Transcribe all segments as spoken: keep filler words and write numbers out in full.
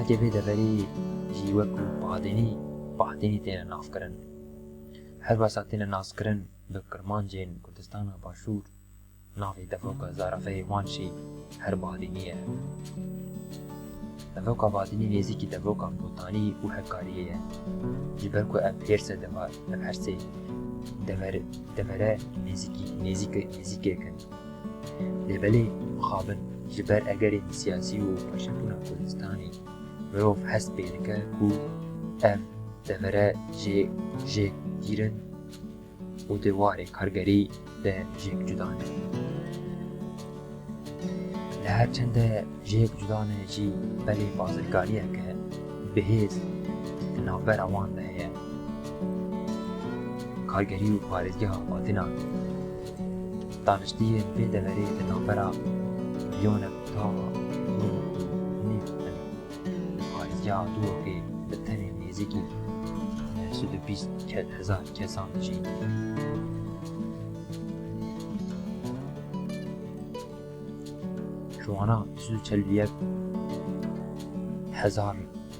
Kê vê deverê jî wekû Badênî, Bahdênî têne navkirin. Her wesa têne naskirin bi Kirmancên Kurdistana Başûr, navê devoka zarafeyê wan jî her Badênî ye. Devoka Badênî nêzîkî devoka Kotanî û Hekkariyê ye. Ji ber ku ev hêrs e deva-, ev hersê dever-, devere nêzîkî, nêzîke-, nêzîkêk in. Lê belê mixabin ji ber egerên siyasî û paşebûna Kurdistanê mirov hest pê dike ku ev devere jê, jêk gîr in û di warê kargerî de jêk cuda ne. Li her çende jêk cuda ne jî belê bazirganiyeke bihêz di navbera wan de heye. Kargerî û parêzgeha Badînan. Daniştiyên vê deverê di navbera milyonek ta milyonek û nîv in. Li parêzgeha Duhokê bi tenê nêzîkî neh sed û bîst ke-, hezar kesan dijîn. Ji wana du sed û çel û yek hezar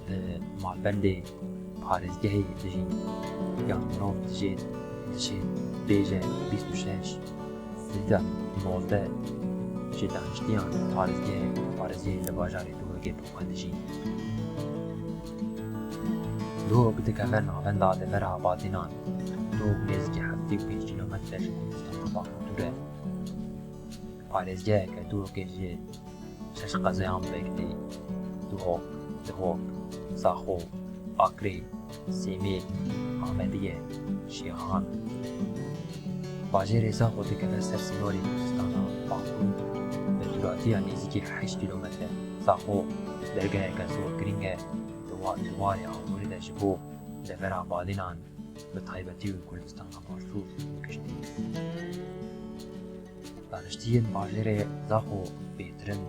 li malbendê parêzgehê dijîn, yan mirov dijê, dijê bêje bîst û şeş, sêzdeh, nozdeh ji daniştiyan parêzgehê, parêzgehê li bajarê Duhokê bi xwe dijîn. Duhok dikeve navenda devera Badînan. Duhok nêzîkî heftê û pênc kîlometre ji Kurdistana Bakur dûr e. Parêzgeheke Duhokê ji şeş qezeyan pêk tê: Duhok, Dihok, Zaxo, Akrê, Sêmê, Amediye, Şêxan. Bajêrê Zaxo dikeve ser sînorê Kurdistana Bakur, bi dûratiya nêzîkî heşt kîlometre. Zaxo dergeheke zor girîng e, di wa-, di warê aborî de ji bo devera Badînan bi taybetî û Kurdistana Başûr giştî. Daniştiyên bajêrê Zaxo bêtir in,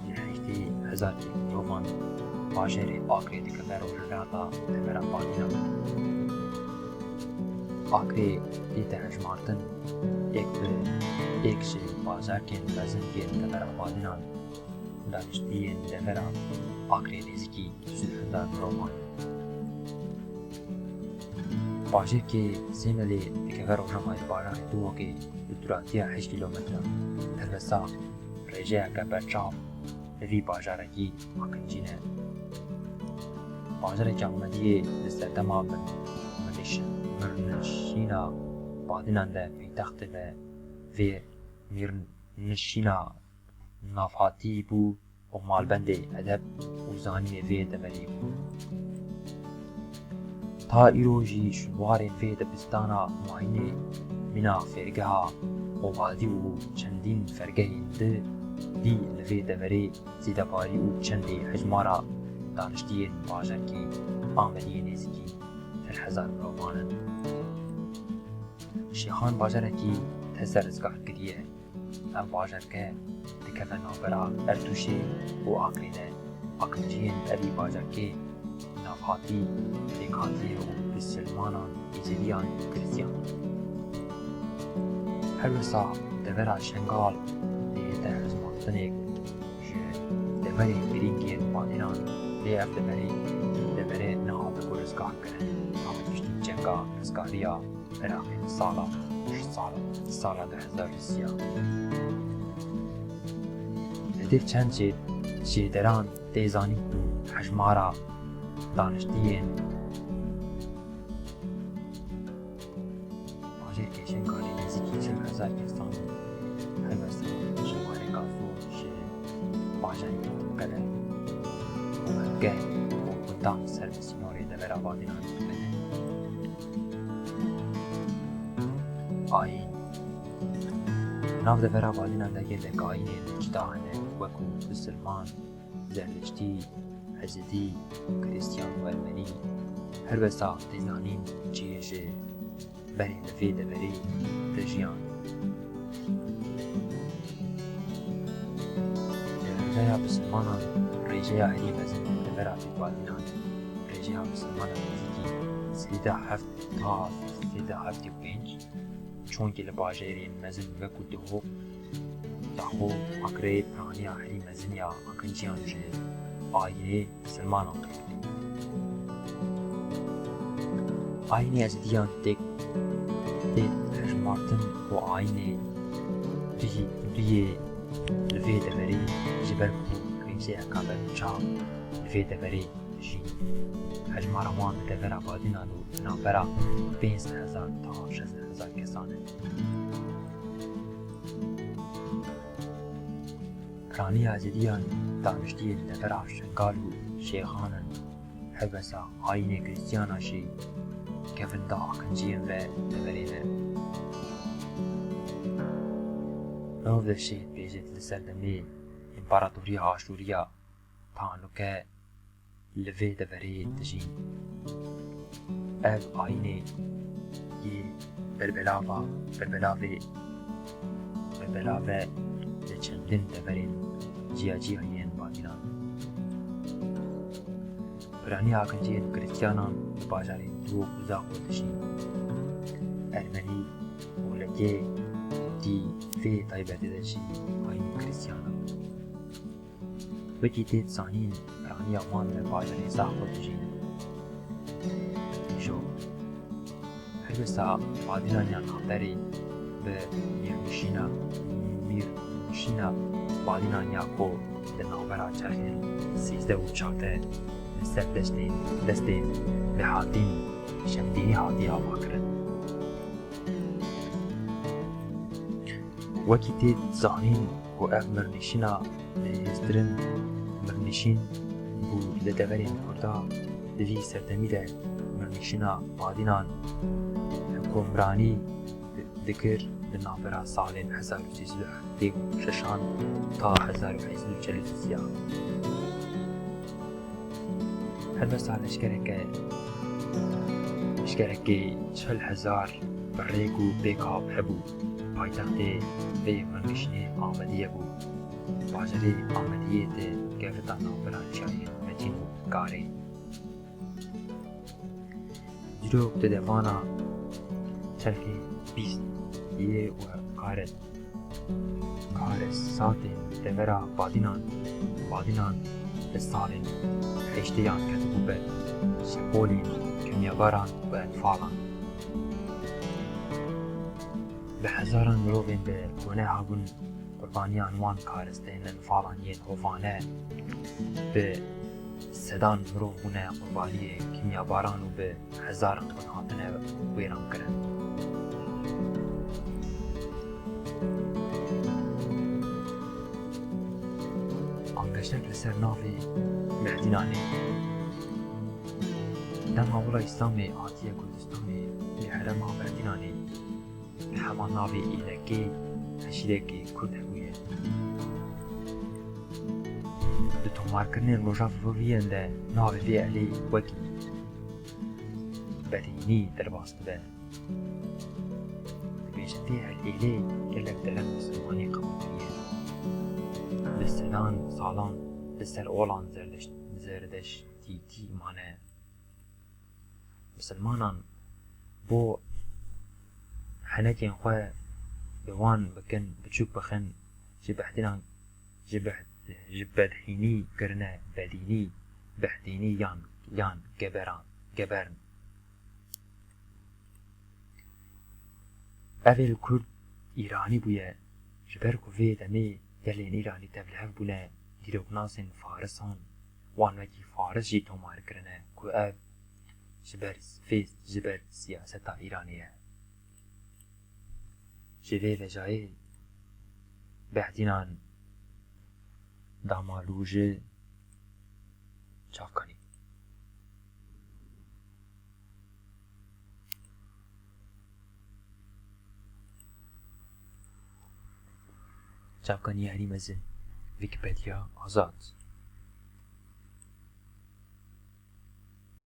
ji heştê hezar mirovan bajêrê Akrê dikeve rojhilata devera Badînan. Akrê dîte hejmartin, êk bi êk ji bajarkên mezin yên devera Badînan. Daniştiyên devera Akrê nêzîkî du sed hezar mirovan. Bajêrkê Sêmelê dikeve rojavayê bajarê Duhokê bi dûratiya heşt kîlometre. Helbesta rêjeyeke berçav li vî bajarekî Aqincî ne. Bajareke Amediyê di serdema min-, miniş-, mirnişîna Badînan de peytextê ve vê mirnişîna navhatî bû û malbendê edeb û zanînê vê deverê bû. Ta îro jî şûnwarên vê dibistana mayînê mîna fêrgeha Qobalî û çendîn fergehên di dî li vê deverê zêdebarî û çendê hejmara daniştiyên bajarkê Amediyê nêzîkî her hezar mirovan in. Şêxan bajarekî teze rizgarkirî ye. Ev bajarke dikeve navbera Ertûşê û Akrê de. Aqinciyên evî bajarkê navhatî pêkhatiyê û bisilmanan êzîdiyan Krîstiyan. Her wisa devera Şengal dihête hizmantinek ji deverên girîng yên Badînan, lê ev deverê, deverê niha bi ku rizgah kirin, nava giştî cenga rizgariya Iraqê sala, sala, sala du hezar û sî. Li dêv çend jê, jêderan tê zanîn ku hejmara daniştiyên bajêr kêşên karî nêzîkî çil hezar kesan in. Helbesta ji warê Gazo ji bajarê Qele û Mengeh û Gundan ser bi sînorê devera Badînan dikeve. Ayîn. Nav devera Badînan de gelek ayînên cuda hene, wekû bisilman, zerdiştî, hezidî, krîstiyan û ermenî. Her wesa tê zanîn çi yê ji berê li vê deverê dijiyan. Li rêjeya bisilmanan rêjeya herî mezin li devera Badînan, rêjeya bisilmanan nêzîkî sêdeh heft ta sêdeh heftê û pênc, çunkî li bajêrên mezin wekû Duhok, Daxo, Akrê piraniya herî mezin ya Aqinciyan ji ayînê misilmanan qeybî. Ayînê Ezidiyan tê, tê hejmartin ku ayînê duyî, duyê li vê deverê, ji ber ku krîzeyeka berbiçav li vê deverê dijîn. Hejmara wan li devera Badînan û di navbera pênc sed hezar ta şeş sed hezar kesan e. Piraniya Ezidiyan daniştiyê li devera Şengal û Şêxan in, helbesta ayînê Krîstiyana jî kevin da akinciyên ve deverê ve. Navdeşê dibêjit li serdemê Împaratoriya Aşûriya ta nûke li vê deverê dijîn. Ev ayînê yê berbelava, berbelavê, berbelave li çendin deverên ciyacîya yên Badînan. Piraniya akinciyên Krîstiyanan li bajarên Dûk û Zaxo dijîn. Ermenî û Legê dî vê taybetê de jî ayînê Krîstiyan e. Wekî tê dizanîn, piraniya wan li bajarê Zaxo dijîn. Îjo, helbesta Badînan ya navberê bi mîrnişîna, mîrnişîna Badînan ya ku di navbera çerxên sîzdeh û çardeh li ser destên, destên Mehatîn Şemdînî hatiye avakirin. Wekî tê dizanîn ku ev mirnişîna lihêztirin mirnişîn bû li deverên Kurda, di vî serdemî de mirnişîna Badînan hukimranî dikir li navbera salên hezar û sê sed û heftê û şeşan ta hezar û heyt sed û çel û sêyan. Helbesta leşkereke, leşkerekê çil hezar bi rêk û pêkav hebû. Paytextê vê mirnişînê Amedîye bû. Bajarê Amedîyê di kevita navbera çiyayên Metîn û Karê. Dîrok di devana çerxê bîst yê û Karê, Karê Satê devera Badînan, Badînan di salên heştêyan ketibû ber şepolên kimyabaran û enfalan. Bi hezaran mirovên bi kone habûn qurbaniyan wan karistên enfalan yên hovane, bi sedan mirov bûne qurbaniyê kimyabaran û bi hezaran xwe hatine wêran kirin. Angeşek li ser navê Mehdînanê. Dema wila Îslamê hatiye Kurdistanê, li herêma Mehdînanê, bi heman navê êlekê hişîrekê Kurd hebûye. Di tomarkirinên roja firoviyan de navê vê elê wekî Bedînî derbas dibe. Dibêjin vê êlê gelek dereng misilmanî qebûl kiriye. Bi sedan salan li ser olan zerdeşt-, zerdeştîtî mane. Misilmanan bo henekên xwe bi wan bikin, biçûk bixin, ji Behdînan, ji Behd-, ji Bedhînî kirine Bedînî, Behdînî yan, yan Geberan, Gebern. Ev êl Kurd Îranî bûye, ji ber ku vê demê gelên Îranî tevlihev bûne, dîroknasên Farisan wan wekî Faris jî tomar kirine ku ev ji ber fê-, ji ber siyaseta Îranê ye. Ji vê vejayê Behdînan Damalûji çavkanî. Çavkanî herî mezin, Wikipediya azad.